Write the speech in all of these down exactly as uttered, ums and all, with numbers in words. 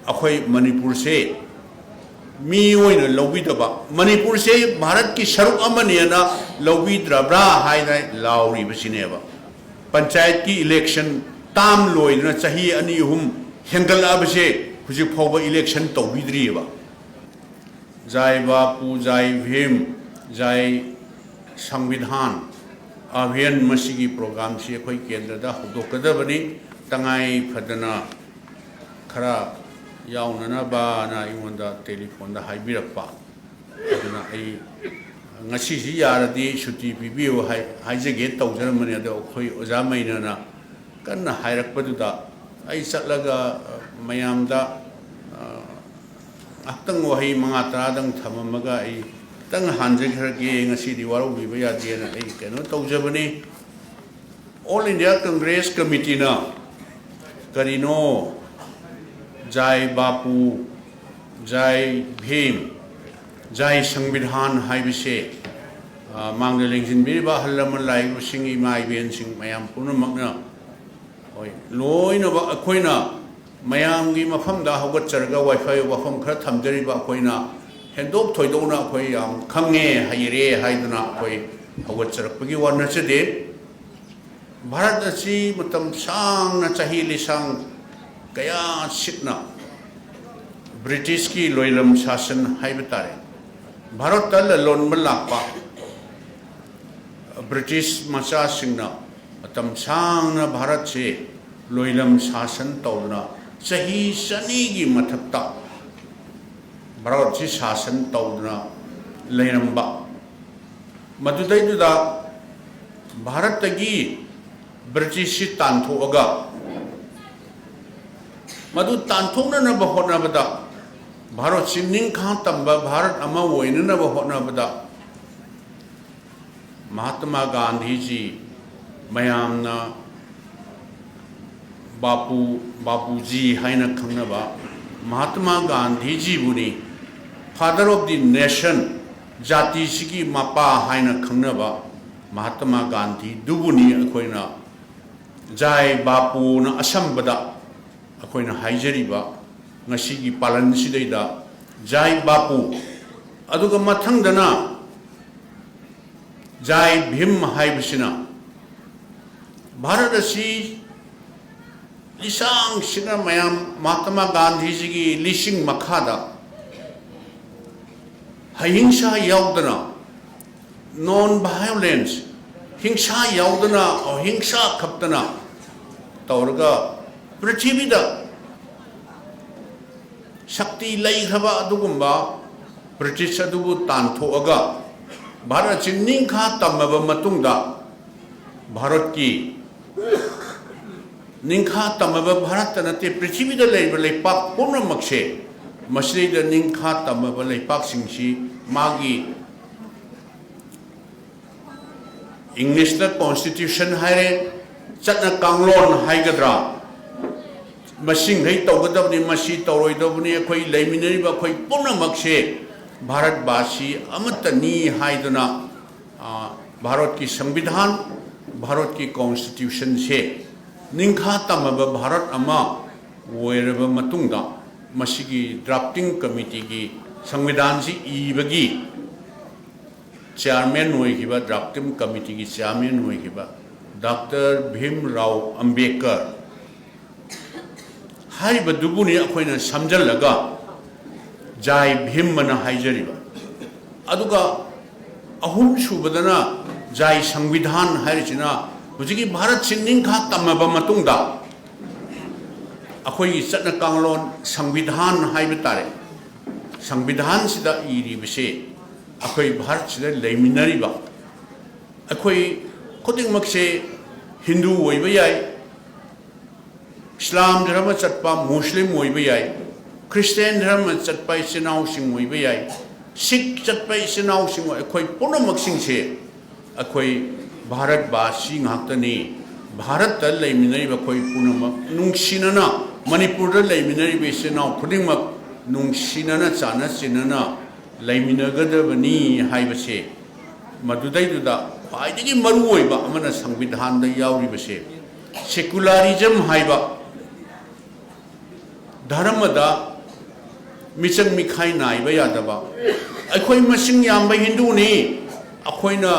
ꯑꯩꯈꯣꯏ ꯃꯅꯤꯄꯨꯔꯁꯦ ꯃꯤ ꯑꯣꯏꯅ ꯂꯧꯕꯤꯗꯕ, ꯃꯅꯤꯄꯨꯔꯁꯦ ꯚꯥꯔꯠꯀꯤ ꯁꯔꯨꯛ ꯑꯃꯅꯦꯅ ꯂꯧꯕꯤꯗ꯭ꯔꯕ꯭ꯔꯥ ꯍꯥꯏꯅ ꯂꯥꯎꯔꯤꯕꯁꯤꯅꯦꯕ꯫ ꯄꯟꯆꯥꯌꯠꯀꯤ ꯏꯂꯦꯛꯁꯟ ꯇꯥꯝ ꯂꯣꯏꯗꯅ ꯆꯍꯤ ꯑꯅꯤ ꯑꯍꯨꯝ ꯍꯦꯟꯒꯠꯂꯛꯑꯕꯁꯦ ꯍꯧꯖꯤꯛ ꯐꯥꯎꯕ ꯏꯂꯦꯛꯁꯟ ꯇꯧꯕꯤꯗ꯭ꯔꯤꯑꯕ꯫ ꯖꯥꯏ ꯕꯥꯄꯨ, ꯖꯥꯏ ꯚꯤꯝ, ꯖꯥꯏ ꯁꯪꯕꯤꯙꯥꯟ ꯑꯚꯤꯌꯥꯟ, ꯃꯁꯤꯒꯤ ꯄ꯭ꯔꯣꯒ꯭ꯔꯥꯝꯁꯤ ꯑꯩꯈꯣꯏ ꯀꯦꯟꯗ꯭ꯔꯗ ꯍꯧꯗꯣꯛꯀꯗꯕꯅꯤ꯫ ꯇꯉꯥꯏ ꯐꯗꯅ ꯈꯔ ꯌꯥꯎꯅꯅꯕꯅ ꯑꯩꯉꯣꯟꯗ ꯇꯦꯂꯤꯐꯣꯟꯗ ꯍꯥꯏꯕꯤꯔꯛꯄ꯫ ꯑꯗꯨꯅ ꯑꯩ ꯉꯁꯤꯁꯤ ꯌꯥꯔꯗꯤ ꯁꯨꯇꯤ ꯄꯤꯕꯤꯌꯨ ꯍꯥꯏ-, ꯍꯥꯏꯖꯒꯦ ꯇꯧꯖꯔꯝꯕꯅꯤ꯫ ꯑꯗꯣ ꯑꯩꯈꯣꯏ ꯑꯣꯖꯥ ꯃꯩꯅꯅ ꯀꯟꯅ ꯍꯥꯏꯔꯛꯄꯗꯨꯗ ꯑꯩ ꯆꯠꯂꯒ, ꯑ, ꯃꯌꯥꯝꯗ, ꯑ, ꯉꯥꯏꯍꯥꯛꯇꯪ ꯋꯥꯍꯩ ꯃꯉꯥ ꯇꯔꯥꯗꯪ ꯊꯝꯃꯝꯃꯒ ꯑꯩ ꯈꯤꯇꯪ ꯍꯟꯖꯈ꯭ꯔꯒꯦ, ꯉꯁꯤꯗꯤ ꯋꯥꯔꯧꯕꯤꯕ ꯌꯥꯗꯦꯅ ꯑꯩ ꯀꯩꯅꯣ ꯇꯧꯖꯕꯅꯤ꯫ All India Congress Committeeꯅ ꯀꯔꯤꯅꯣ ꯖꯥꯏ ꯕꯥꯄꯨ, ꯖꯥꯏ ꯚꯤꯝ, ꯖꯥꯏ ꯁꯪꯕꯤꯙꯥꯟ ꯍꯥꯏꯕꯁꯦ, ꯑ, ꯃꯥꯡꯗ ꯂꯦꯡꯁꯤꯟꯕꯤꯔꯤꯕ ꯑꯍꯜ ꯂꯃꯟ, ꯂꯥꯏꯔꯤꯛꯁꯤꯡ, ꯏꯃꯥ ꯏꯕꯦꯟꯁꯤꯡ, ꯃꯌꯥꯝ ꯄꯨꯝꯅꯃꯛꯅ, ꯍꯣꯏ, ꯂꯣꯏꯅꯃꯛ ꯑꯩꯈꯣꯏꯅ ꯃꯌꯥꯝꯒꯤ ꯃꯐꯝꯗ ꯍꯧꯒꯠꯆꯔꯒ ꯋꯥꯏꯐꯥꯏ ꯋꯥꯐꯝ ꯈꯔ ꯊꯝꯖꯔꯤꯕ ꯑꯩꯈꯣꯏꯅ ꯍꯦꯟꯗꯣꯛ ꯊꯣꯏꯗꯣꯛꯅ ꯑꯩꯈꯣꯏ ꯌꯥꯝ ꯈꯪꯉꯦ, ꯍꯩꯔꯦ ꯍꯥꯏꯗꯨꯅ ꯑꯩꯈꯣꯏ ꯍꯧꯒꯠꯆꯔꯛꯄꯒꯤ ꯋꯥ ꯅꯠꯆꯗꯦ꯫ ꯚꯥꯔꯠ ꯑꯁꯤ ꯃꯇꯝ ꯁꯥꯡꯅ, ꯆꯍꯤ ꯂꯤꯁꯥꯡ ꯀꯌꯥ ꯁꯤꯠꯅ ꯕ꯭ꯔꯤꯇꯤꯁꯀꯤ ꯂꯣꯏꯂꯝ ꯁꯥꯁꯟ ꯍꯥꯏꯕ ꯇꯥꯔꯦ, ꯚꯥꯔꯠꯇ ꯂꯂꯣꯟꯕ ꯂꯥꯛꯄ ꯕ꯭ꯔꯤꯇꯤꯁ ꯃꯆꯥꯁꯤꯡꯅ ꯃꯇꯝ ꯁꯥꯡꯅ ꯚꯥꯔꯠꯁꯦ ꯂꯣꯏꯂꯝ ꯁꯥꯁꯟ ꯇꯧꯗꯨꯅ ꯆꯍꯤ ꯆꯅꯤꯒꯤ ꯃꯊꯛꯇ ꯚꯥꯔꯠꯁꯤ ꯁꯥꯁꯟ ꯇꯧꯗꯨꯅ ꯂꯩꯔꯝꯕ꯫ ꯃꯗꯨꯗꯩꯗꯨꯗ ꯚꯥꯔꯠꯇꯒꯤ ꯕ꯭ꯔꯤꯇꯤꯁꯁꯤ ꯇꯥꯟꯊꯣꯛꯑꯒ, ꯃꯗꯨ ꯇꯥꯟꯊꯣꯛꯅꯅꯕ ꯍꯣꯠꯅꯕꯗ, ꯚꯥꯔꯠꯁꯤ ꯅꯤꯡꯈꯥ ꯇꯝꯕ ꯚꯥꯔꯠ ꯑꯃ ꯑꯣꯏꯅꯅꯕ ꯍꯣꯠꯅꯕꯗ, ꯃꯍꯥꯇꯃꯥ ꯒꯥꯟꯙꯤꯖꯤ, ꯃꯌꯥꯝꯅ ꯕꯥꯄꯨ, ꯕꯥꯄꯨꯖꯤ ꯍꯥꯏꯅ ꯈꯪꯅꯕ ꯃꯍꯥꯇꯃꯥ ꯒꯥꯟꯙꯤꯖꯤꯕꯨꯅꯤ, Father of the Nation, ꯖꯥꯇꯤꯁꯤꯒꯤ ꯃꯄꯥ ꯍꯥꯏꯅ ꯈꯪꯅꯕ ꯃꯍꯥꯇꯃꯥ ꯒꯥꯟꯙꯤꯗꯨꯕꯨꯅꯤ ꯑꯩꯈꯣꯏꯅ ꯖꯥꯏ ꯕꯥꯄꯨꯅ ꯑꯁꯝꯕꯗ ꯑꯩꯈꯣꯏꯅ ꯍꯥꯏꯖꯔꯤꯕ꯫ ꯉꯁꯤꯒꯤ ꯄꯥꯂꯟꯁꯤꯗꯩꯗ ꯖꯥꯏ ꯕꯥꯄꯨ, ꯑꯗꯨꯒ ꯃꯊꯪꯗꯅ ꯖꯥꯏ ꯚꯤꯝ ꯍꯥꯏꯕꯁꯤꯅ ꯚꯥꯔꯠ ꯑꯁꯤ ꯂꯤꯁꯥꯡꯁꯤꯟꯅ ꯃꯌꯥꯝ ꯃꯍꯥꯇꯃꯥ ꯒꯥꯟꯙꯤꯖꯤꯒꯤ ꯂꯤꯁꯤꯡ ꯃꯈꯥꯗ ꯑꯍꯤꯡꯁꯥ ꯌꯥꯎꯗꯅ, non violence, ꯍꯤꯡꯁꯥ ꯌꯥꯎꯗꯅ, ꯑꯍꯤꯡꯁꯥ ꯈꯛꯇꯅ ꯇꯧꯔꯒ ꯄ꯭ꯔꯤꯊꯤꯕꯤꯗ ꯁꯛꯇꯤ ꯂꯩꯈ꯭ꯔꯕ ꯑꯗꯨꯒꯨꯝꯕ ꯕ꯭ꯔꯤꯇꯤꯁ ꯑꯗꯨꯕꯨ ꯇꯥꯟꯊꯣꯛꯑꯒ ꯚꯥꯔꯠ ꯑꯁꯤ ꯅꯤꯡꯈꯥ ꯇꯝꯃꯕ ꯃꯇꯨꯡꯗ, ꯚꯥꯔꯠꯀꯤ ꯅꯤꯡꯈꯥ ꯇꯝꯃꯕ ꯚꯥꯔꯠꯇ ꯅꯠꯇꯦ, ꯄ꯭ꯔꯤꯊꯤꯕꯤꯗ ꯂꯩꯔꯤꯕ ꯂꯩꯄꯥꯛ ꯄꯨꯝꯅꯃꯛꯁꯦ, ꯃꯁꯤꯗꯩꯗ ꯅꯤꯡꯈꯥ ꯇꯝꯃꯕ ꯂꯩꯄꯥꯛꯁꯤꯡꯁꯤ ꯃꯥꯒꯤ ꯏꯪꯂꯤꯁꯇ ꯀꯣꯟꯁꯇꯤꯇ꯭ꯌꯨꯁꯟ ꯍꯥꯏꯔꯦ, ꯆꯠꯅ ꯀꯥꯡꯂꯣꯟ ꯍꯥꯏꯒꯗ꯭ꯔꯥ, ꯃꯁꯤꯡꯈꯩ ꯇꯧꯒꯗꯕꯅꯤ, ꯃꯁꯤ ꯇꯧꯔꯣꯏꯗꯕꯅꯤ, ꯑꯩꯈꯣꯏ ꯂꯩꯃꯤꯟꯅꯔꯤꯕ ꯑꯩꯈꯣꯏ ꯄꯨꯝꯅꯃꯛꯁꯦ ꯚꯥꯔꯠꯕꯥꯁꯤ ꯑꯃꯠꯇꯅꯤ ꯍꯥꯏꯗꯨꯅ, ꯑ, ꯚꯥꯔꯠꯀꯤ ꯁꯪꯕꯤꯙꯥꯟ, ꯚꯥꯔꯠꯀꯤ ꯀꯣꯟꯁꯇꯤꯇ꯭ꯌꯨꯁꯟꯁꯦ ꯅꯤꯡꯈꯥ ꯇꯝꯃꯕ ꯚꯥꯔꯠ ꯑꯃ ꯑꯣꯏꯔꯕ ꯃꯇꯨꯡꯗ, ꯃꯁꯤꯒꯤ ꯗ꯭ꯔꯥꯐꯇꯤꯡ ꯀꯃꯤꯇꯤꯒꯤ, ꯁꯪꯕꯤꯙꯥꯟꯁꯤ ꯏꯕꯒꯤ ꯆꯤꯌꯥꯔꯃꯦꯟ ꯑꯣꯏꯈꯤꯕ, ꯗ꯭ꯔꯥꯐꯇꯤꯡ ꯀꯃꯤꯇꯤꯒꯤ ꯆꯤꯌꯥꯔꯃꯦꯟ ꯑꯣꯏꯈꯤꯕ ꯗꯥꯛꯇꯔ ꯚꯤꯝ ꯔꯥꯎ ꯑꯝꯕꯦꯗꯀꯔ ꯍꯥꯏꯔꯤꯕꯗꯨꯕꯨꯅꯤ ꯑꯩꯈꯣꯏꯅ ꯁꯝꯖꯜꯂꯒ ꯖꯥꯏ ꯚꯤꯝ ꯑꯅ ꯍꯥꯏꯖꯔꯤꯕ꯫ ꯑꯗꯨꯒ ꯑꯍꯨꯝ ꯁꯨꯕꯗꯅ ꯖꯥꯏ ꯁꯪꯕꯤꯙꯥꯟ ꯍꯥꯏꯔꯤꯁꯤꯅ, ꯍꯧꯖꯤꯛꯀꯤ ꯚꯥꯔꯠꯁꯤ ꯅꯤꯡꯈꯥ ꯇꯝꯃꯕ ꯃꯇꯨꯡꯗ ꯑꯩꯈꯣꯏꯒꯤ ꯆꯠꯅ ꯀꯥꯡꯂꯣꯟ, ꯁꯪꯕꯤꯙꯥꯟ ꯍꯥꯏꯕ ꯇꯥꯔꯦ, ꯁꯪꯕꯤꯙꯥꯟꯁꯤꯗ ꯏꯔꯤꯕꯁꯦ ꯑꯩꯈꯣꯏ ꯚꯥꯔꯠꯁꯤꯗ ꯂꯩꯃꯤꯟꯅꯔꯤꯕ ꯑꯩꯈꯣꯏ ꯈꯨꯗꯤꯡꯃꯛꯁꯦ ꯍꯤꯟꯗꯨ ꯑꯣꯏꯕ ꯌꯥꯏ, ꯏꯁꯂꯥꯝ ꯙꯔꯃ ꯆꯠꯄ ꯃꯨꯁꯂꯤꯝ ꯑꯣꯏꯕ ꯌꯥꯏ, ꯈ꯭ꯔꯤꯁꯇꯤꯌꯥꯟ ꯙꯔꯃ ꯆꯠꯄ ꯏꯆꯤꯟ ꯏꯅꯥꯎꯁꯤꯡ ꯑꯣꯏꯕ ꯌꯥꯏ, ꯁꯤꯈ ꯆꯠꯄ ꯏꯆꯤꯟ ꯏꯅꯥꯎꯁꯤꯡ, ꯑꯩꯈꯣꯏ ꯄꯨꯝꯅꯃꯛꯁꯤꯡꯁꯦ ꯑꯩꯈꯣꯏ ꯚꯥꯔꯠꯕꯥꯁꯤ ꯉꯥꯛꯇꯅꯤ꯫ ꯚꯥꯔꯠꯇ ꯂꯩꯃꯤꯟꯅꯔꯤꯕ ꯑꯩꯈꯣꯏ ꯄꯨꯝꯅꯃꯛ ꯅꯨꯡꯁꯤꯅꯅ, ꯃꯅꯤꯄꯨꯔꯗ ꯂꯩꯃꯤꯟꯅꯔꯤꯕ ꯏꯆꯤꯟ ꯏꯅꯥꯎ ꯈꯨꯗꯤꯡꯃꯛ ꯅꯨꯡꯁꯤꯅꯅ ꯆꯥꯟꯅ ꯆꯤꯟꯅꯅ ꯂꯩꯃꯤꯟꯅꯒꯗꯕꯅꯤ ꯍꯥꯏꯕꯁꯦ, ꯃꯗꯨꯗꯩꯗꯨꯗ ꯈ꯭ꯋꯥꯏꯗꯒꯤ ꯃꯔꯨꯑꯣꯏꯕ ꯑꯃꯅ ꯁꯪꯕꯤꯙꯥꯟꯗ ꯌꯥꯎꯔꯤꯕꯁꯦ ꯁꯦꯀꯨꯂꯥꯔꯤꯖꯝ ꯍꯥꯏꯕ, ꯙꯔꯃꯗ ꯃꯤꯆꯪ ꯃꯤꯈꯥꯏ ꯅꯥꯏꯕ ꯌꯥꯗꯕ꯫ ꯑꯩꯈꯣꯏ ꯃꯁꯤꯡ ꯌꯥꯝꯕ ꯍꯤꯟꯗꯨꯅꯤ, ꯑꯩꯈꯣꯏꯅ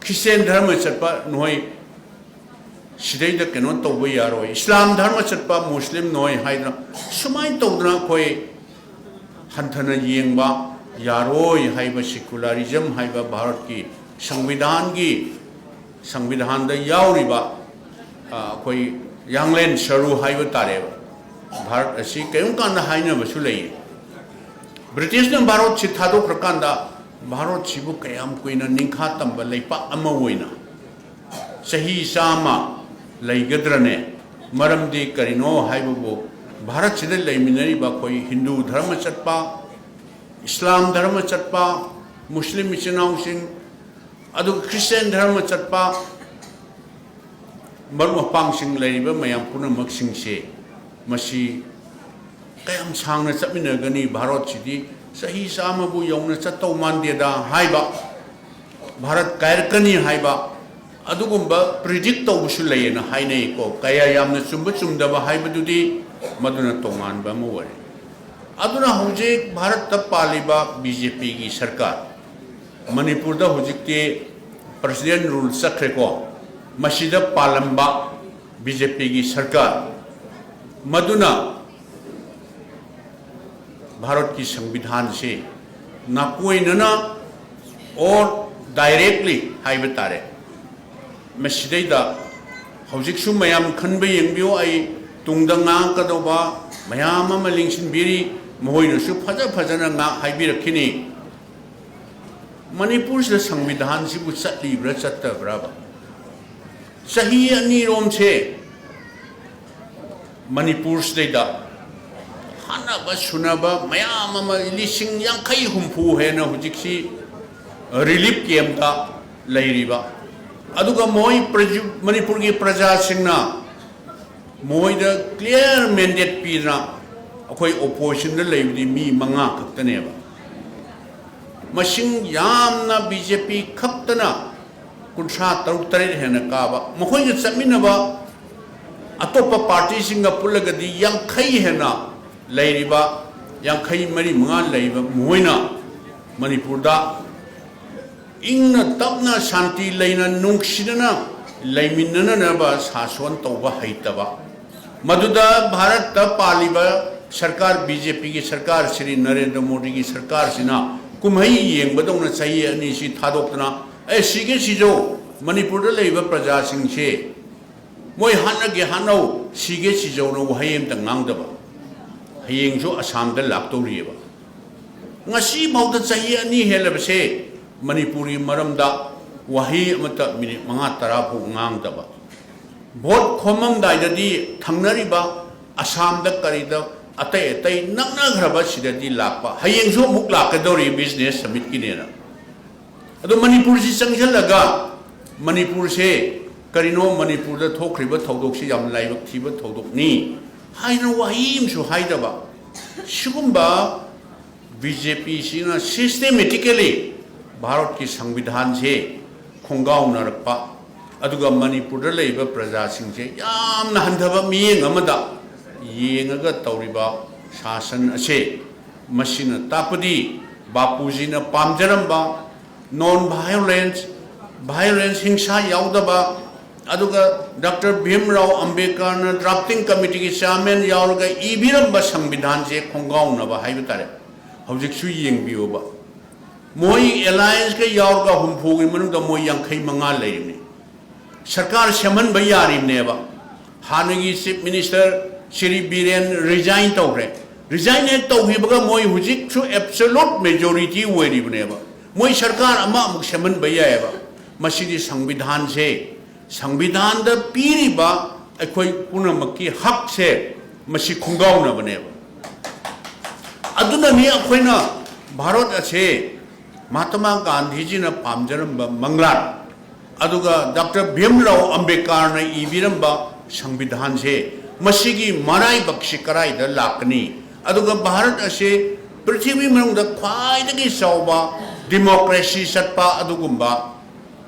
ꯈ꯭ꯔꯤꯁꯇꯦꯟ ꯙꯔꯃ ꯆꯠꯄ ꯅꯣꯏ ꯁꯤꯗꯩꯗ ꯀꯩꯅꯣ ꯇꯧꯕ ꯌꯥꯔꯣꯏ, ꯏꯁꯂꯥꯝ ꯙꯔꯃ ꯆꯠꯄ ꯃꯨꯁꯂꯤꯝ ꯅꯣꯏ ꯍꯥꯏꯗꯅ ꯁꯨꯃꯥꯏꯅ ꯇꯧꯗꯅ ꯑꯩꯈꯣꯏ ꯍꯟꯊꯅ ꯌꯦꯡꯕ ꯌꯥꯔꯣꯏ ꯍꯥꯏꯕ, ꯁꯤꯀꯨꯂꯥꯔꯤꯖꯝ ꯍꯥꯏꯕ ꯚꯥꯔꯠꯀꯤ ꯁꯪꯕꯤꯙꯥꯟꯒꯤ, ꯁꯪꯕꯤꯙꯥꯟꯗ ꯌꯥꯎꯔꯤꯕ, ꯑ, ꯑꯩꯈꯣꯏ ꯌꯥꯡꯂꯦꯟ ꯁꯔꯨ ꯍꯥꯏꯕ ꯇꯥꯔꯦꯕ꯫ ꯚꯥꯔꯠ ꯑꯁꯤ ꯀꯔꯤꯒꯨꯝ ꯀꯥꯟꯗ ꯍꯥꯏꯅꯕꯁꯨ ꯂꯩ꯫ ꯕ꯭ꯔꯤꯇꯤꯁꯅ ꯚꯥꯔꯠꯁꯤ ꯊꯥꯗꯣꯛꯈ꯭ꯔꯀꯥꯟꯗ ꯚꯥꯔꯠꯁꯤꯕꯨ ꯀꯌꯥꯝ ꯀꯨꯏꯅ ꯅꯤꯡꯈꯥ ꯇꯝꯕ ꯂꯩꯄꯥꯛ ꯑꯃ ꯑꯣꯏꯅ ꯆꯍꯤ ꯆꯥꯝꯃ ꯂꯩꯒꯗ꯭ꯔꯅꯦ? ꯃꯔꯝꯗꯤ ꯀꯔꯤꯅꯣ ꯍꯥꯏꯕꯕꯨ, ꯚꯥꯔꯠꯁꯤꯗ ꯂꯩꯃꯤꯟꯅꯔꯤꯕ ꯑꯩꯈꯣꯏ ꯍꯤꯟꯗꯨ ꯙꯔꯃ ꯆꯠꯄ, ꯏꯁꯂꯥꯝ ꯙꯔꯃ ꯆꯠꯄ, ꯃꯨꯁꯂꯤꯝ ꯏꯆꯤꯟ ꯏꯅꯥꯎꯁꯤꯡ, ꯑꯗꯨꯒ ꯈ꯭ꯔꯤꯁꯇꯤꯌꯥꯟ ꯙꯔꯃ ꯆꯠꯄ ꯃꯔꯨꯞ ꯃꯄꯥꯡꯁꯤꯡ ꯂꯩꯔꯤꯕ ꯃꯌꯥꯝ ꯄꯨꯝꯅꯃꯛꯁꯤꯡꯁꯦ, ꯃꯁꯤ ꯀꯌꯥꯝ ꯁꯥꯡꯅ ꯆꯠꯃꯤꯟꯅꯒꯅꯤ? ꯚꯥꯔꯠꯁꯤꯗꯤ ꯆꯍꯤ ꯆꯥꯝꯃꯕꯨ ꯌꯧꯅ ꯆꯠꯇꯧ ꯃꯥꯟꯗꯦꯗ ꯍꯥꯏꯕ, ꯚꯥꯔꯠ ꯀꯥꯏꯔꯛꯀꯅꯤ ꯍꯥꯏꯕ, ꯑꯗꯨꯒꯨꯝꯕ ꯄ꯭ꯔꯤꯗꯤꯛ ꯇꯧꯕꯁꯨ ꯂꯩꯌꯦꯅ ꯍꯥꯏꯅꯩꯀꯣ꯫ ꯀꯌꯥ ꯌꯥꯝꯅ ꯆꯨꯝꯕ ꯆꯨꯝꯗꯕ ꯍꯥꯏꯕꯗꯨꯗꯤ ꯃꯗꯨꯅ ꯇꯣꯉꯥꯟꯕ ꯑꯃ ꯑꯣꯏꯔꯦ꯫ ꯑꯗꯨꯅ ꯍꯧꯖꯤꯛ ꯚꯥꯔꯠꯇ ꯄꯥꯜꯂꯤꯕ ꯕꯤ ꯖꯦ ꯄꯤꯒꯤ ꯁꯔꯀꯥꯔ, ꯃꯅꯤꯄꯨꯔꯗ ꯍꯧꯖꯤꯛꯇꯤ ꯄ꯭ꯔꯁꯤꯗꯦꯟ ꯔꯨꯜ ꯆꯠꯈ꯭ꯔꯦꯀꯣ, ꯃꯁꯤꯗ ꯄꯥꯜꯂꯝꯕ ꯕꯤ ꯖꯦ ꯄꯤꯒꯤ ꯁꯔꯀꯥꯔ, ꯃꯗꯨꯅ ꯚꯥꯔꯠꯀꯤ ꯁꯪꯕꯤꯙꯥꯟꯁꯤ ꯅꯥꯀꯣꯏꯅꯅ or directly ꯍꯥꯏꯕ ꯇꯥꯔꯦ, ꯃꯁꯤꯗꯩꯗ ꯍꯧꯖꯤꯛꯁꯨ ꯃꯌꯥꯝ ꯈꯟꯕ ꯌꯦꯡꯕꯤꯌꯨ꯫ ꯑꯩ ꯇꯨꯡꯗ ꯉꯥꯡꯉꯛꯀꯗꯧꯕ ꯃꯌꯥꯝ ꯑꯃ ꯂꯦꯡꯁꯤꯟꯕꯤꯔꯤ, ꯃꯈꯣꯏꯅꯁꯨ ꯐꯖ ꯐꯖꯅ ꯉꯥꯛ ꯍꯥꯏꯕꯤꯔꯛꯈꯤꯅꯤ꯫ ꯃꯅꯤꯄꯨꯔꯁꯤꯗ ꯁꯪꯕꯤꯙꯥꯟꯁꯤꯕꯨ ꯆꯠꯂꯤꯕ꯭ꯔꯥ ꯆꯠꯇꯕ꯭ꯔꯥꯕ? ꯆꯍꯤ ꯑꯅꯤꯔꯣꯝꯁꯦ ꯃꯅꯤꯄꯨꯔꯁꯤꯗꯩꯗ ꯍꯥꯠꯅꯕ ꯁꯨꯅꯕ ꯃꯌꯥꯝ ꯑꯃ, ꯂꯤꯁꯤꯡ ꯌꯥꯡꯈꯩ ꯍꯨꯝꯐꯨ ꯍꯦꯟꯅ ꯍꯧꯖꯤꯛꯁꯤ ꯔꯤꯂꯤꯐ ꯀꯦꯝꯞꯇ ꯂꯩꯔꯤꯕ, ꯑꯗꯨꯒ ꯃꯣꯏ ꯄ꯭ꯔꯖꯨ-, ꯃꯅꯤꯄꯨꯔꯒꯤ ꯄ꯭ꯔꯖꯥꯁꯤꯡꯅ ꯃꯣꯏꯗ ꯀ꯭ꯂꯤꯌꯥꯔ ꯃꯦꯟꯗꯦꯠ ꯄꯤꯗꯅ, ꯑꯩꯈꯣꯏ ꯑꯣꯄꯣꯖꯤꯁꯟꯗ ꯂꯩꯕꯗꯤ ꯃꯤ ꯃꯉꯥ ꯈꯛꯇꯅꯦꯕ, ꯃꯁꯤꯡ ꯌꯥꯝꯅ ꯕꯤ ꯖꯦ ꯄꯤ ꯈꯛꯇꯅ ꯀꯨꯟꯊ꯭ꯔꯥ ꯇꯔꯨꯛ ꯇꯔꯦꯠ ꯍꯦꯟꯅ ꯀꯥꯕ, ꯃꯈꯣꯏꯒ ꯆꯠꯃꯤꯟꯅꯕ ꯑꯇꯣꯞꯄ ꯄꯥꯔꯇꯤꯁꯤꯡꯒ ꯄꯨꯜꯂꯒꯗꯤ ꯌꯥꯡꯈꯩ ꯍꯦꯟꯅ ꯂꯩꯔꯤꯕ ꯌꯥꯡꯈꯩ ꯃꯔꯤ ꯃꯉꯥ ꯂꯩꯕ ꯃꯈꯣꯏꯅ ꯃꯅꯤꯄꯨꯔꯗ ꯏꯪꯅ ꯇꯞꯅ ꯁꯥꯟꯇꯤ ꯂꯩꯅ ꯅꯨꯡꯁꯤꯅꯅ ꯂꯩꯃꯤꯟꯅꯅꯅꯕ ꯁꯥꯁꯣꯟ ꯇꯧꯕ ꯍꯩꯇꯕ, ꯃꯗꯨꯗ ꯚꯥꯔꯠꯇ ꯄꯥꯜꯂꯤꯕ ꯁꯔꯀꯥꯔ, ꯕꯤ ꯖꯦ ꯄꯤꯒꯤ ꯁꯔꯀꯥꯔ, ꯁ꯭ꯔꯤ ꯅꯔꯦꯟꯗ꯭ꯔ ꯃꯣꯗꯤꯒꯤ ꯁꯔꯀꯥꯔꯁꯤꯅ ꯀꯨꯝꯍꯩ ꯌꯦꯡꯕꯗꯧꯅ ꯆꯍꯤ ꯑꯅꯤꯁꯤ ꯊꯥꯗꯣꯛꯇꯅ, "ꯑꯦ, ꯁꯤꯒꯦ ꯁꯤꯖꯧ, ꯃꯅꯤꯄꯨꯔꯗ ꯂꯩꯔꯤꯕ ꯄ꯭ꯔꯖꯥꯁꯤꯡꯁꯦ ꯃꯣꯏ ꯍꯥꯠꯅꯒꯦ ꯍꯥꯠꯅꯧ, ꯁꯤꯒꯦ ꯁꯤꯖꯧꯅ" ꯋꯥꯍꯩ ꯑꯃꯇ ꯉꯥꯡꯗꯕ, ꯍꯌꯦꯡꯁꯨ ꯑꯁꯥꯝꯗ ꯂꯥꯛꯇꯧꯔꯤꯑꯕ꯫ ꯉꯁꯤꯐꯥꯎꯗ ꯆꯍꯤ ꯑꯅꯤ ꯍꯦꯜꯂꯕꯁꯦ ꯃꯅꯤꯄꯨꯔꯒꯤ ꯃꯔꯝꯗ ꯋꯥꯍꯩ ꯑꯃꯇ ꯃꯤꯅꯤꯠ ꯃꯉꯥ ꯇꯔꯥ ꯐꯥꯎ ꯉꯥꯡꯗꯕ꯫ ꯚꯣꯠ ꯈꯣꯝꯃꯝꯗꯥꯏꯗꯗꯤ ꯊꯪꯅꯔꯤꯕ ꯑꯁꯥꯝꯗ ꯀꯔꯤꯗ ꯑꯇꯩ ꯑꯇꯩ ꯅꯛꯅꯈ꯭ꯔꯕ ꯁꯤꯗꯗꯤ ꯂꯥꯛꯄ, ꯍꯌꯦꯡꯁꯨ ꯑꯃꯨꯛ ꯂꯥꯛꯀꯗꯧꯔꯤ ꯕꯤꯖꯤꯅꯦꯁ ꯁꯃꯤꯠꯀꯤꯅꯦꯅ꯫ ꯑꯗꯣ ꯃꯅꯤꯄꯨꯔꯁꯤ ꯆꯪꯁꯤꯜꯂꯒ ꯃꯅꯤꯄꯨꯔꯁꯦ ꯀꯔꯤꯅꯣ, ꯃꯅꯤꯄꯨꯔꯗ ꯊꯣꯛꯈ꯭ꯔꯤꯕ ꯊꯧꯗꯣꯛꯁꯤ ꯌꯥꯝ ꯂꯥꯏꯕꯛ ꯊꯤꯕ ꯊꯧꯗꯣꯛꯅꯤ ꯍꯥꯏꯅ ꯋꯥꯍꯩ ꯑꯃꯁꯨ ꯍꯥꯏꯗꯕ꯫ ꯁꯤꯒꯨꯝꯕ ꯕꯤ ꯖꯦ ꯄꯤꯁꯤꯅ systematically ꯚꯥꯔꯠꯀꯤ ꯁꯪꯕꯤꯙꯥꯟꯁꯦ ꯈꯣꯡꯒꯥꯎꯅꯔꯛꯄ, ꯑꯗꯨꯒ ꯃꯅꯤꯄꯨꯔꯗ ꯂꯩꯔꯤꯕ ꯄ꯭ꯔꯖꯥꯁꯤꯡꯁꯦ ꯌꯥꯝꯅ ꯍꯟꯊꯕ ꯃꯤꯠꯌꯦꯡ ꯑꯃꯗ ꯌꯦꯡꯉꯒ ꯇꯧꯔꯤꯕ ꯁꯥꯁꯟ ꯑꯁꯦ, ꯃꯁꯤꯅ ꯇꯥꯛꯄꯗꯤ ꯕꯥꯄꯨꯖꯤꯅ ꯄꯥꯝꯖꯔꯝꯕ non violence, violence, ꯍꯤꯡꯁꯥ ꯌꯥꯎꯗꯕ, ꯑꯗꯨꯒ ꯗꯥꯛꯇꯔ ꯚꯤꯝꯔꯥꯎ ꯑꯝꯕꯦꯗꯀꯔꯅ drafting committeeꯒꯤ chairman ꯌꯥꯎꯔꯒ ꯏꯕꯤꯔꯝꯕ ꯁꯪꯕꯤꯙꯥꯟꯁꯦ ꯈꯣꯡꯒꯥꯎꯅꯕ ꯍꯥꯏꯕ ꯇꯥꯔꯦ꯫ ꯍꯧꯖꯤꯛꯁꯨ ꯌꯦꯡꯕꯤꯌꯨꯕ, ꯃꯣꯏ allianceꯀ ꯌꯥꯎꯔꯒ ꯍꯨꯝꯐꯨꯒꯤ ꯃꯅꯨꯡꯗ ꯃꯣꯏ ꯌꯥꯡꯈꯩ ꯃꯉꯥ ꯂꯩꯔꯤꯕꯅꯤ꯫ ꯁꯔꯀꯥꯔ ꯁꯦꯝꯍꯟꯕ ꯌꯥꯔꯤꯕꯅꯦꯕ꯫ ꯍꯥꯟꯅꯒꯤ chief minister Shri Biren resign ꯇꯧꯈ꯭ꯔꯦ꯫ Resign ꯍꯦꯛ ꯇꯧꯈꯤꯕꯒ ꯃꯣꯏ ꯍꯧꯖꯤꯛꯁꯨ absolute majority ꯑꯣꯏꯔꯤꯕꯅꯦꯕ꯫ ꯃꯣꯏ ꯁꯔꯀꯥꯔ ꯑꯃ ꯑꯃꯨꯛ ꯁꯦꯝꯍꯟꯕ ꯌꯥꯏꯑꯕ꯫ ꯃꯁꯤꯗꯤ ꯁꯪꯕꯤꯙꯥꯟꯁꯦ, ꯁꯪꯕꯤꯙꯥꯟꯗ ꯄꯤꯔꯤꯕ ꯑꯩꯈꯣꯏ ꯄꯨꯝꯅꯃꯛꯀꯤ ꯍꯛꯁꯦ, ꯃꯁꯤ ꯈꯣꯡꯒꯥꯎꯅꯕꯅꯦꯕ꯫ ꯑꯗꯨꯅꯅꯤ ꯑꯩꯈꯣꯏꯅ ꯚꯥꯔꯠ ꯑꯁꯦ ꯃꯍꯥꯇꯃꯥ ꯒꯥꯟꯙꯤꯖꯤꯅ ꯄꯥꯝꯖꯔꯝꯕ ꯃꯪꯂꯥꯟ, ꯑꯗꯨꯒ ꯗꯥꯛꯇꯔ ꯚꯤꯝꯔꯥꯎ ꯑꯝꯕꯦꯗꯀꯔꯅ ꯏꯕꯤꯔꯝꯕ ꯁꯪꯕꯤꯙꯥꯟꯁꯦ, ꯃꯁꯤꯒꯤ ꯃꯔꯥꯏꯕꯛꯁꯤ ꯀꯔꯥꯏꯗ ꯂꯥꯛꯀꯅꯤ? ꯑꯗꯨꯒ ꯚꯥꯔꯠ ꯑꯁꯤ ꯄ꯭ꯔꯤꯊꯤꯕꯤ ꯃꯅꯨꯡꯗ ꯈ꯭ꯋꯥꯏꯗꯒꯤ ꯆꯥꯎꯕ democracy ꯆꯠꯄ ꯑꯗꯨꯒꯨꯝꯕ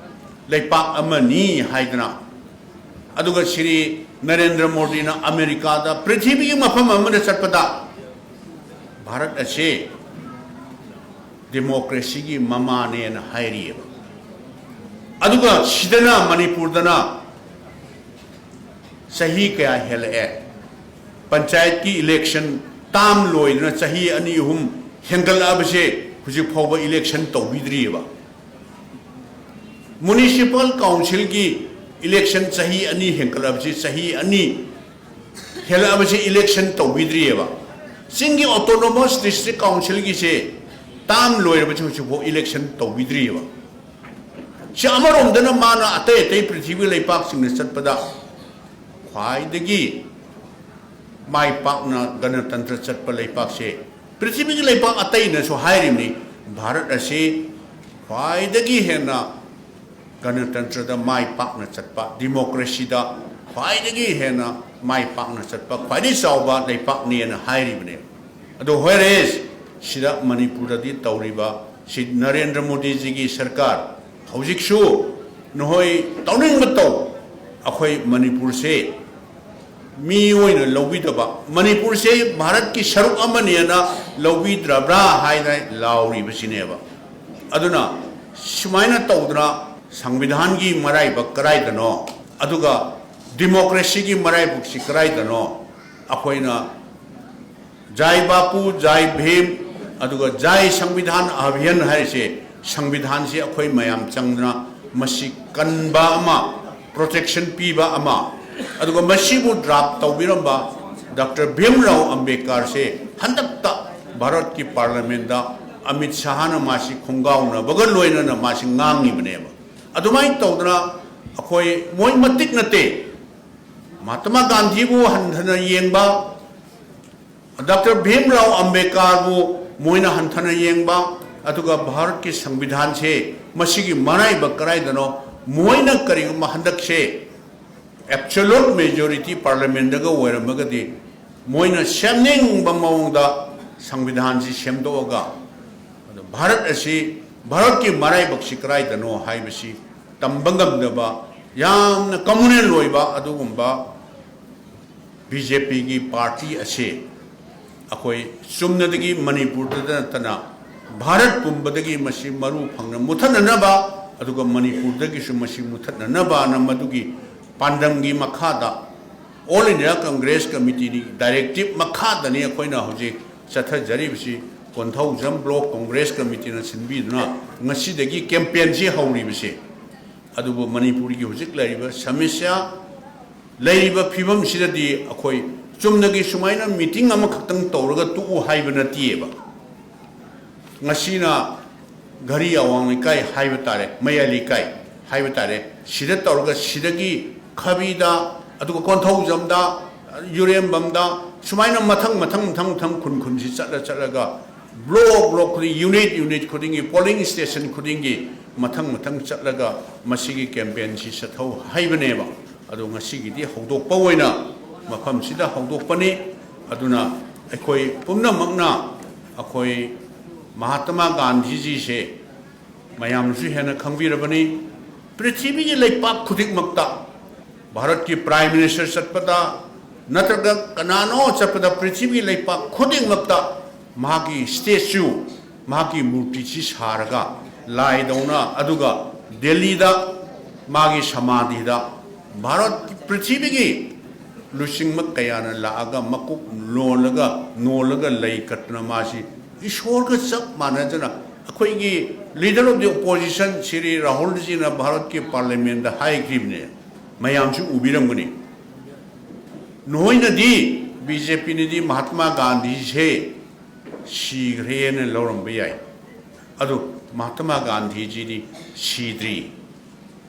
ꯂꯩꯄꯥꯛ ꯑꯃꯅꯤ ꯍꯥꯏꯗꯅ, ꯑꯗꯨꯒ ꯁ꯭ꯔꯤ ꯅꯔꯦꯟꯗ꯭ꯔ ꯃꯣꯗꯤꯅ ꯑꯃꯦꯔꯤꯀꯥꯗ ꯄ꯭ꯔꯤꯊꯤꯕꯤꯒꯤ ꯃꯐꯝ ꯑꯃꯗ ꯆꯠꯄꯗ ꯚꯥꯔꯠ ꯑꯁꯤ ꯗꯦꯃꯣꯀ꯭ꯔꯦꯁꯤꯒꯤ ꯃꯃꯥꯅꯦꯅ ꯍꯥꯏꯔꯤꯑꯕ꯫ ꯑꯗꯨꯒ ꯁꯤꯗꯅ, ꯃꯅꯤꯄꯨꯔꯗꯅ ꯆꯍꯤ ꯀꯌꯥ ꯍꯦꯜꯂꯛꯑꯦ? ꯄꯟꯆꯥꯌꯠꯀꯤ ꯏꯂꯦꯛꯁꯟ ꯇꯥꯝ ꯂꯣꯏꯗꯅ ꯆꯍꯤ ꯑꯅꯤ ꯑꯍꯨꯝ ꯍꯦꯟꯒꯠꯂꯛꯑꯕꯁꯦ ꯍꯧꯖꯤꯛ ꯐꯥꯎꯕ ꯏꯂꯦꯛꯁꯟ ꯇꯧꯕꯤꯗ꯭ꯔꯤꯑꯕ꯫ ꯃ꯭ꯌꯨꯅꯤꯁꯤꯄꯥꯜ ꯀꯥꯎꯟꯁꯤꯜꯒꯤ ꯏꯂꯦꯛꯁꯟ ꯆꯍꯤ ꯑꯅꯤ ꯍꯦꯟꯒꯠꯂꯛꯑꯕꯁꯤ, ꯆꯍꯤ ꯑꯅꯤ ꯍꯦꯜꯂꯛꯑꯕꯁꯤ ꯏꯂꯦꯛꯁꯟ ꯇꯧꯕꯤꯗ꯭ꯔꯤꯑꯕ꯫ ꯆꯤꯡꯒꯤ ꯑꯣꯇꯣꯅꯣꯃꯁ ꯗꯤꯁꯇ꯭ꯔꯤꯛ ꯀꯥꯎꯟꯁꯤꯜꯒꯤꯁꯦ ꯇꯥꯝ ꯂꯣꯏꯔꯕꯁꯤ ꯍꯧꯖꯤꯛꯐꯥꯎ ꯏꯂꯦꯛꯁꯟ ꯇꯧꯕꯤꯗ꯭ꯔꯤꯑꯕ꯫ ꯁꯤ ꯑꯃꯔꯣꯝꯗꯅ ꯃꯥꯅ ꯑꯇꯩ ꯑꯇꯩ ꯄ꯭ꯔꯤꯊꯤꯕꯤ ꯂꯩꯄꯥꯛꯁꯤꯡꯗ ꯆꯠꯄꯗ ꯈ꯭ꯋꯥꯏꯗꯒꯤ ꯃꯥꯏ ꯄꯥꯛꯅ ꯒꯅꯇꯟꯇ꯭ꯔ ꯆꯠꯄ ꯂꯩꯄꯥꯛꯁꯦ, ꯄ꯭ꯔꯤꯊꯤꯕꯤꯒꯤ ꯂꯩꯄꯥꯛ ꯑꯇꯩꯅꯁꯨ ꯍꯥꯏꯔꯤꯕꯅꯤ, ꯚꯥꯔꯠ ꯑꯁꯤ ꯈ꯭ꯋꯥꯏꯗꯒꯤ ꯍꯦꯟꯅ ꯒꯅꯇꯟꯇ꯭ꯔꯗ ꯃꯥꯏ ꯄꯥꯛꯅ ꯆꯠꯄ, ꯗꯤꯃꯣꯀ꯭ꯔꯦꯁꯤꯗ ꯈ꯭ꯋꯥꯏꯗꯒꯤ ꯍꯦꯟꯅ ꯃꯥꯏ ꯄꯥꯛꯅ ꯆꯠꯄ, ꯈ꯭ꯋꯥꯏꯗꯒꯤ ꯆꯥꯎꯕ ꯂꯩꯄꯥꯛꯅꯦꯅ ꯍꯥꯏꯔꯤꯕꯅꯦ꯫ ꯑꯗꯣ whereas ꯁꯤꯗ ꯃꯅꯤꯄꯨꯔꯗꯗꯤ ꯇꯧꯔꯤꯕ ꯁꯤ ꯅꯔꯦꯟꯗ꯭ꯔ ꯃꯣꯗꯤꯖꯤꯒꯤ ꯁꯔꯀꯥꯔ ꯍꯧꯖꯤꯛꯁꯨ ꯅꯈꯣꯏ ꯇꯧꯅꯤꯡꯕ ꯇꯧ, ꯑꯩꯈꯣꯏ ꯃꯅꯤꯄꯨꯔꯁꯦ ꯃꯤ ꯑꯣꯏꯅ ꯂꯧꯕꯤꯗꯕ, ꯃꯅꯤꯄꯨꯔꯁꯦ ꯚꯥꯔꯠꯀꯤ ꯁꯔꯨꯛ ꯑꯃꯅꯦꯅ ꯂꯧꯕꯤꯗ꯭ꯔꯕ꯭ꯔꯥ ꯍꯥꯏꯅ ꯂꯥꯎꯔꯤꯕꯁꯤꯅꯦꯕ꯫ ꯑꯗꯨꯅ ꯁꯨꯃꯥꯏꯅ ꯇꯧꯗꯅ ꯁꯪꯕꯤꯙꯥꯟꯒꯤ ꯃꯔꯥꯏꯕꯛ ꯀꯗꯥꯏꯗꯅꯣ, ꯑꯗꯨꯒ ꯗꯤꯃꯣꯀ꯭ꯔꯦꯁꯤꯒꯤ ꯃꯔꯥꯏꯕꯛꯁꯤ ꯀꯗꯥꯏꯗꯅꯣ? ꯑꯩꯈꯣꯏꯅ ꯖꯥꯏ ꯕꯥꯄꯨ, ꯖꯥꯏ ꯚꯤꯝ, ꯑꯗꯨꯒ ꯖꯥꯏ ꯁꯪꯕꯤꯙꯥꯟ ꯑꯚꯤꯌꯥꯟ ꯍꯥꯏꯔꯤꯁꯦ, ꯁꯪꯕꯤꯙꯥꯟꯁꯤ ꯑꯩꯈꯣꯏ ꯃꯌꯥꯝ ꯆꯪꯗꯅ ꯃꯁꯤ ꯀꯟꯕ ꯑꯃ, ꯄ꯭ꯔꯣꯇꯦꯛꯁꯟ ꯄꯤꯕ ꯑꯃ, ꯑꯗꯨꯒ ꯃꯁꯤꯕꯨ ꯗ꯭ꯔꯥꯐ ꯇꯧꯕꯤꯔꯝꯕ ꯗꯥꯛꯇꯔ ꯚꯤꯝꯔꯥꯎ ꯑꯝꯕꯦꯗꯀꯔꯁꯦ ꯍꯟꯗꯛꯇ ꯚꯥꯔꯠꯀꯤ ꯄꯥꯔꯂꯤꯌꯥꯃꯦꯟꯗ ꯑꯃꯤꯠ ꯁꯥꯍꯅ ꯃꯥꯁꯤ ꯈꯣꯡꯒꯥꯎꯅꯕꯒ ꯂꯣꯏꯅꯅ ꯃꯥꯁꯤ ꯉꯥꯡꯉꯤꯕꯅꯦꯕ꯫ ꯑꯗꯨꯃꯥꯏꯅ ꯇꯧꯗꯅ ꯑꯩꯈꯣꯏ, ꯃꯣꯏ ꯃꯇꯤꯛ ꯅꯠꯇꯦ, ꯃꯍꯥꯇꯃꯥ ꯒꯥꯟꯙꯤꯕꯨ ꯍꯟꯊꯅ ꯌꯦꯡꯕ, ꯗꯥꯛꯇꯔ ꯚꯤꯝꯔꯥꯎ ꯑꯝꯕꯦꯗꯀꯔꯕꯨ ꯃꯣꯏꯅ ꯍꯟꯊꯅ ꯌꯦꯡꯕ, ꯑꯗꯨꯒ ꯚꯥꯔꯠꯀꯤ ꯁꯪꯕꯤꯙꯥꯟꯁꯦ ꯃꯁꯤꯒꯤ ꯃꯔꯥꯏꯕꯛ ꯀꯗꯥꯏꯗꯅꯣ? ꯃꯣꯏꯅ ꯀꯔꯤꯒꯨꯝꯕ ꯍꯟꯗꯛꯁꯦ ꯑꯦꯕꯁꯣꯂꯨꯠ ꯃꯦꯖꯣꯔꯤꯇꯤ ꯄꯥꯔꯂꯤꯌꯥꯃꯦꯟꯗꯒ ꯑꯣꯏꯔꯝꯃꯒꯗꯤ, ꯃꯣꯏꯅ ꯁꯦꯝꯅꯤꯡꯕ ꯃꯑꯣꯡꯗ ꯁꯪꯕꯤꯙꯥꯟꯁꯤ ꯁꯦꯝꯗꯣꯛꯑꯒ, ꯑꯗꯣ ꯚꯥꯔꯠ ꯑꯁꯤ, ꯚꯥꯔꯠꯀꯤ ꯃꯔꯥꯏꯕꯛꯁꯤ ꯀꯗꯥꯏꯗꯅꯣ ꯍꯥꯏꯕꯁꯤ ꯇꯝꯕ ꯉꯝꯗꯕ, ꯌꯥꯝꯅ ꯀꯃꯨꯅꯦꯜ ꯑꯣꯏꯕ ꯑꯗꯨꯒꯨꯝꯕ ꯕꯤ ꯖꯦ ꯄꯤꯒꯤ ꯄꯥꯔꯇꯤ ꯑꯁꯤ ꯑꯩꯈꯣꯏ ꯆꯨꯝꯅꯗꯒꯤ ꯃꯅꯤꯄꯨꯔꯗ ꯅꯠꯇꯅ ꯚꯥꯔꯠ ꯄꯨꯝꯕꯗꯒꯤ ꯃꯁꯤ ꯃꯔꯨ ꯐꯪꯅ ꯃꯨꯊꯠꯅꯅꯕ, ꯑꯗꯨꯒ ꯃꯅꯤꯄꯨꯔꯗꯒꯤꯁꯨ ꯃꯁꯤ ꯃꯨꯊꯠꯅꯅꯕꯅ ꯃꯗꯨꯒꯤ ꯄꯥꯟꯗꯝꯒꯤ ꯃꯈꯥꯗ All India Congress Committeeꯒꯤ directive ꯃꯈꯥꯗꯅꯤ ꯑꯩꯈꯣꯏꯅ ꯍꯧꯖꯤꯛ ꯆꯠꯊꯖꯔꯤꯕꯁꯤ꯫ ꯀꯣꯟꯊꯧꯖꯝ Block Congress Committeeꯅ ꯁꯤꯟꯕꯤꯗꯨꯅ ꯉꯁꯤꯗꯒꯤ campaignꯁꯤ ꯍꯧꯔꯤꯕꯁꯦ꯫ ꯑꯗꯨꯕꯨ ꯃꯅꯤꯄꯨꯔꯒꯤ ꯍꯧꯖꯤꯛ ꯂꯩꯔꯤꯕ ꯁꯃꯁ꯭ꯌꯥ, ꯂꯩꯔꯤꯕ ꯐꯤꯕꯝꯁꯤꯗꯗꯤ ꯑꯩꯈꯣꯏ ꯆꯨꯝꯅꯒꯤ ꯁꯨꯃꯥꯏꯅ meeting ꯑꯃꯈꯛꯇꯪ ꯇꯧꯔꯒ ꯇꯣꯛꯎ ꯍꯥꯏꯕ ꯅꯠꯇꯦꯕ꯫ ꯉꯁꯤꯅ ꯘꯔꯤ ꯑꯋꯥꯡ ꯂꯩꯀꯥꯏ ꯍꯥꯏꯕ ꯇꯥꯔꯦ, ꯃꯌꯥꯏ ꯂꯩꯀꯥꯏ ꯍꯥꯏꯕ ꯇꯥꯔꯦ, ꯁꯤꯗ ꯇꯧꯔꯒ ꯁꯤꯗꯒꯤ ꯈꯕꯤꯗ, ꯑꯗꯨꯒ ꯀꯣꯟꯊꯧꯖꯝꯗ, ꯌꯨꯔꯦꯝꯕꯝꯗ, ꯁꯨꯃꯥꯏꯅ ꯃꯊꯪ ꯃꯊꯪ ꯃꯊꯪ ꯃꯊꯪ ꯈꯨꯟ ꯈꯨꯟꯁꯤ ꯆꯠꯂ ꯆꯠꯂꯒ block block ꯈꯨꯗꯤꯡ, unit unit ꯈꯨꯗꯤꯡꯒꯤ, polling station ꯈꯨꯗꯤꯡꯒꯤ ꯃꯊꯪ ꯃꯊꯪ ꯆꯠꯂꯒ ꯃꯁꯤꯒꯤ campaignꯁꯤ ꯆꯠꯊꯧ ꯍꯥꯏꯕꯅꯦꯕ꯫ ꯑꯗꯣ ꯉꯁꯤꯒꯤꯗꯤ ꯍꯧꯗꯣꯛꯄ ꯑꯣꯏꯅ ꯃꯐꯝꯁꯤꯗ ꯍꯧꯗꯣꯛꯄꯅꯤ꯫ ꯑꯗꯨꯅ ꯑꯩꯈꯣꯏ ꯄꯨꯝꯅꯃꯛꯅ ꯑꯩꯈꯣꯏ ꯃꯍꯥꯇꯃꯥ ꯒꯥꯟꯙꯤꯖꯤꯁꯦ ꯃꯌꯥꯝꯅꯁꯨ ꯍꯦꯟꯅ ꯈꯪꯕꯤꯔꯕꯅꯤ꯫ ꯄ꯭ꯔꯤꯊꯤꯕꯤꯒꯤ ꯂꯩꯄꯥꯛ ꯈꯨꯗꯤꯡꯃꯛꯇ, ꯚꯥꯔꯠꯀꯤ Prime Minister ꯆꯠꯄꯗ ꯅꯠꯇ꯭ꯔꯒ ꯀꯅꯥꯅꯣ ꯆꯠꯄꯗ, ꯄ꯭ꯔꯤꯊꯤꯕꯤꯒꯤ ꯂꯩꯄꯥꯛ ꯈꯨꯗꯤꯡꯃꯛꯇ ꯃꯍꯥꯛꯀꯤ statue, ꯃꯍꯥꯛꯀꯤ ꯃꯨꯔꯇꯤꯁꯤ ꯁꯥꯔꯒ ꯂꯥꯏꯗꯧꯅ, ꯑꯗꯨꯒ ꯗꯦꯜꯂꯤꯗ ꯃꯥꯒꯤ ꯁꯃꯥꯙꯤꯗ ꯚꯥꯔꯠ ꯄ꯭ꯔꯤꯊꯤꯕꯤꯒꯤ ꯂꯨꯆꯤꯡꯕ ꯀꯌꯥꯅ ꯂꯥꯛꯑꯒ ꯃꯀꯣꯛ ꯅꯣꯜꯂꯒ, ꯅꯣꯜꯂꯒ ꯂꯩ ꯀꯠꯇꯅ ꯃꯥꯁꯤ ꯏꯁꯣꯔꯒ ꯆꯞ ꯃꯥꯟꯅꯗꯅ, ꯑꯩꯈꯣꯏꯒꯤ Leader of the Opposition Shri ꯔꯥꯍꯨꯜꯖꯤꯅ ꯚꯥꯔꯠꯀꯤ Parliamentꯇ ꯍꯥꯏꯈ꯭ꯔꯤꯕꯅꯦ, ꯃꯌꯥꯝꯁꯨ ꯎꯕꯤꯔꯝꯒꯅꯤ꯫ ꯅꯣꯏꯅꯗꯤ, BJPꯅꯗꯤ ꯃꯍꯥꯇꯃꯥ ꯒꯥꯟꯙꯤꯁꯦ ꯁꯤꯈ꯭ꯔꯦꯅ ꯂꯧꯔꯝꯕ ꯌꯥꯏ, ꯑꯗꯨ ꯃꯍꯥꯇꯃꯥ ꯒꯥꯟꯙꯤꯖꯤꯗꯤ ꯁꯤꯗ꯭ꯔꯤ꯫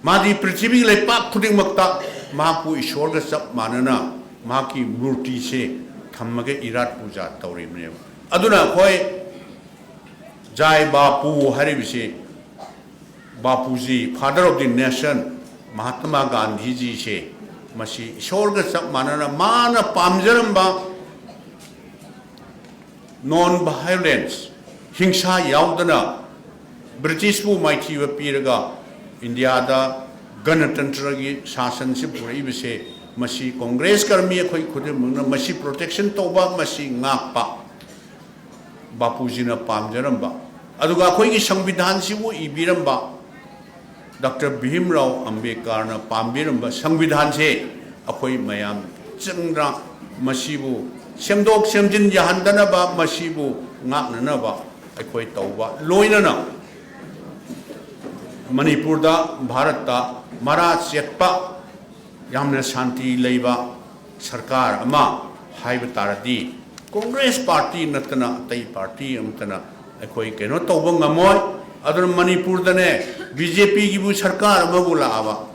ꯃꯥꯗꯤ ꯄ꯭ꯔꯤꯊꯤꯕꯤꯒꯤ ꯂꯩꯄꯥꯛ ꯈꯨꯗꯤꯡꯃꯛꯇ ꯃꯍꯥꯛꯄꯨ ꯏꯁꯣꯔꯒ ꯆꯞ ꯃꯥꯟꯅꯅ ꯃꯍꯥꯛꯀꯤ ꯃꯨꯔꯇꯤꯁꯦ ꯊꯝꯃꯒ ꯏꯔꯥꯠ ꯄꯨꯖꯥ ꯇꯧꯔꯤꯕꯅꯦꯕ꯫ ꯑꯗꯨꯅ ꯑꯩꯈꯣꯏ ꯖꯥꯏ ꯕꯥꯄꯨ ꯍꯥꯏꯔꯤꯕꯁꯤ, ꯕꯥꯄꯨꯖꯤ, Father of the Nation, ꯃꯍꯥꯇꯃꯥ ꯒꯥꯟꯙꯤꯖꯤꯁꯦ, ꯃꯁꯤ ꯏꯁꯣꯔꯒ ꯆꯞ ꯃꯥꯟꯅꯅ ꯃꯥꯅ ꯄꯥꯝꯖꯔꯝꯕ non violence, ꯍꯤꯡꯁꯥ ꯌꯥꯎꯗꯅ ꯕ꯭ꯔꯤꯇꯤꯁꯄꯨ ꯃꯥꯏꯊꯤꯕ ꯄꯤꯔꯒ ꯏꯟꯗꯤꯌꯥꯗ ꯒꯅꯇꯟꯇ꯭ꯔꯒꯤ ꯁꯥꯁꯟꯁꯤ ꯄꯨꯔꯛꯏꯕꯁꯦ ꯃꯁꯤ ꯀꯣꯡꯒ꯭ꯔꯦꯁ ꯀꯔꯃꯤ ꯑꯩꯈꯣꯏ ꯈꯨꯗꯤꯡꯃꯛꯅ ꯃꯁꯤ protection ꯇꯧꯕ, ꯃꯁꯤ ꯉꯥꯛꯄ ꯕꯥꯄꯨꯖꯤꯅ ꯄꯥꯝꯖꯔꯝꯕ, ꯑꯗꯨꯒ ꯑꯩꯈꯣꯏꯒꯤ ꯁꯪꯕꯤꯙꯥꯟꯁꯤꯕꯨ ꯏꯕꯤꯔꯝꯕ ꯗꯥꯛꯇꯔ ꯚꯤꯝꯔꯥꯎ ꯑꯝꯕꯦꯗꯀꯔꯅ ꯄꯥꯝꯕꯤꯔꯝꯕ ꯁꯪꯕꯤꯙꯥꯟꯁꯦ ꯑꯩꯈꯣꯏ ꯃꯌꯥꯝ ꯆꯪꯗꯅ ꯃꯁꯤꯕꯨ ꯁꯦꯝꯗꯣꯛ ꯁꯦꯝꯖꯤꯟ ꯌꯥꯍꯟꯗꯅꯕ, ꯃꯁꯤꯕꯨ ꯉꯥꯛꯅꯅꯕ ꯑꯩꯈꯣꯏ ꯇꯧꯕ, ꯂꯣꯏꯅꯅ ꯃꯅꯤꯄꯨꯔꯗ, ꯚꯥꯔꯠꯇ ꯃꯔꯥ ꯆꯦꯠꯄ, ꯌꯥꯝꯅ ꯁꯥꯟꯇꯤ ꯂꯩꯕ ꯁꯔꯀꯥꯔ ꯑꯃ ꯍꯥꯏꯕ ꯇꯥꯔꯗꯤ, ꯀꯣꯡꯒ꯭ꯔꯦꯁ ꯄꯥꯔꯇꯤ ꯅꯠꯇꯅ ꯑꯇꯩ ꯄꯥꯔꯇꯤ ꯑꯃꯠꯇꯅ ꯑꯩꯈꯣꯏ ꯀꯩꯅꯣ ꯇꯧꯕ ꯉꯝꯃꯣꯏ꯫ ꯑꯗꯨꯅ ꯃꯅꯤꯄꯨꯔꯗꯅꯦ, ꯕꯤ ꯖꯦ ꯄꯤꯒꯤꯕꯨ ꯁꯔꯀꯥꯔ ꯑꯃꯕꯨ ꯂꯥꯛꯑꯕ,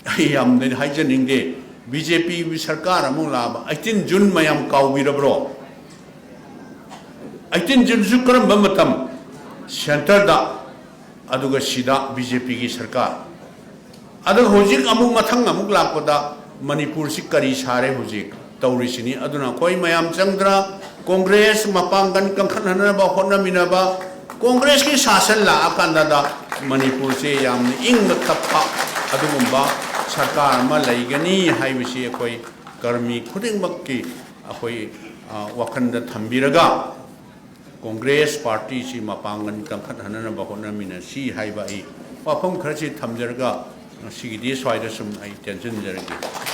ꯑꯩ ꯌꯥꯝꯅ ꯍꯥꯏꯖꯅꯤꯡꯗꯦ, ꯕꯤ ꯖꯦ ꯄꯤꯒꯤ ꯁꯔꯀꯥꯔ ꯑꯃꯨꯛ ꯂꯥꯛꯑꯕ, eighteen June ꯃꯌꯥꯝ ꯀꯥꯎꯕꯤꯔꯕ꯭ꯔꯣ? Eighteen Juneꯁꯨ ꯀꯔꯝꯕ ꯃꯇꯝ? Centreꯗ, ꯑꯗꯨꯒ ꯁꯤꯗ ꯕꯤ ꯖꯦ ꯄꯤꯒꯤ ꯁꯔꯀꯥꯔ꯫ ꯑꯗꯨꯒ ꯍꯧꯖꯤꯛ ꯑꯃꯨꯛ ꯃꯊꯪ ꯑꯃꯨꯛ ꯂꯥꯛꯄꯗ ꯃꯅꯤꯄꯨꯔꯁꯤ ꯀꯔꯤ ꯁꯥꯔꯦ ꯍꯧꯖꯤꯛ ꯇꯧꯔꯤꯁꯤꯅꯤ꯫ ꯑꯗꯨꯅ ꯑꯩꯈꯣꯏ ꯃꯌꯥꯝ ꯆꯪꯗꯅ ꯀꯣꯡꯒ꯭ꯔꯦꯁ ꯃꯄꯥꯡꯒꯜ ꯀꯟꯈꯠꯍꯟꯅꯕ ꯍꯣꯠꯅꯃꯤꯟꯅꯕ, ꯀꯣꯡꯒ꯭ꯔꯦꯁꯀꯤ ꯁꯥꯁꯟ ꯂꯥꯛꯑꯀꯥꯟꯗꯗ ꯃꯅꯤꯄꯨꯔꯁꯦ ꯌꯥꯝꯅ ꯏꯪꯅ ꯇꯞꯄ ꯑꯗꯨꯒꯨꯝꯕ ꯁꯔꯀꯥꯔ ꯑꯃ ꯂꯩꯒꯅꯤ ꯍꯥꯏꯕꯁꯤ ꯑꯩꯈꯣꯏ ꯀꯔꯃꯤ ꯈꯨꯗꯤꯡꯃꯛꯀꯤ ꯑꯩꯈꯣꯏ, ꯑ, ꯋꯥꯈꯜꯗ ꯊꯝꯕꯤꯔꯒ ꯀꯣꯡꯒ꯭ꯔꯦꯁ ꯄꯥꯔꯇꯤꯁꯤ ꯃꯄꯥꯡꯒꯜ ꯀꯟꯈꯠꯍꯟꯅꯅꯕ ꯍꯣꯠꯅꯃꯤꯟꯅꯁꯤ ꯍꯥꯏꯕ ꯑꯩ ꯋꯥꯐꯝ ꯈꯔꯁꯤ ꯊꯝꯖꯔꯒ ꯉꯁꯤꯒꯤꯗꯤ ꯁ꯭ꯋꯥꯏꯗ ꯁꯨꯝ ꯑꯩ ꯇꯦꯟꯁꯤꯟꯖꯔꯒꯦ꯫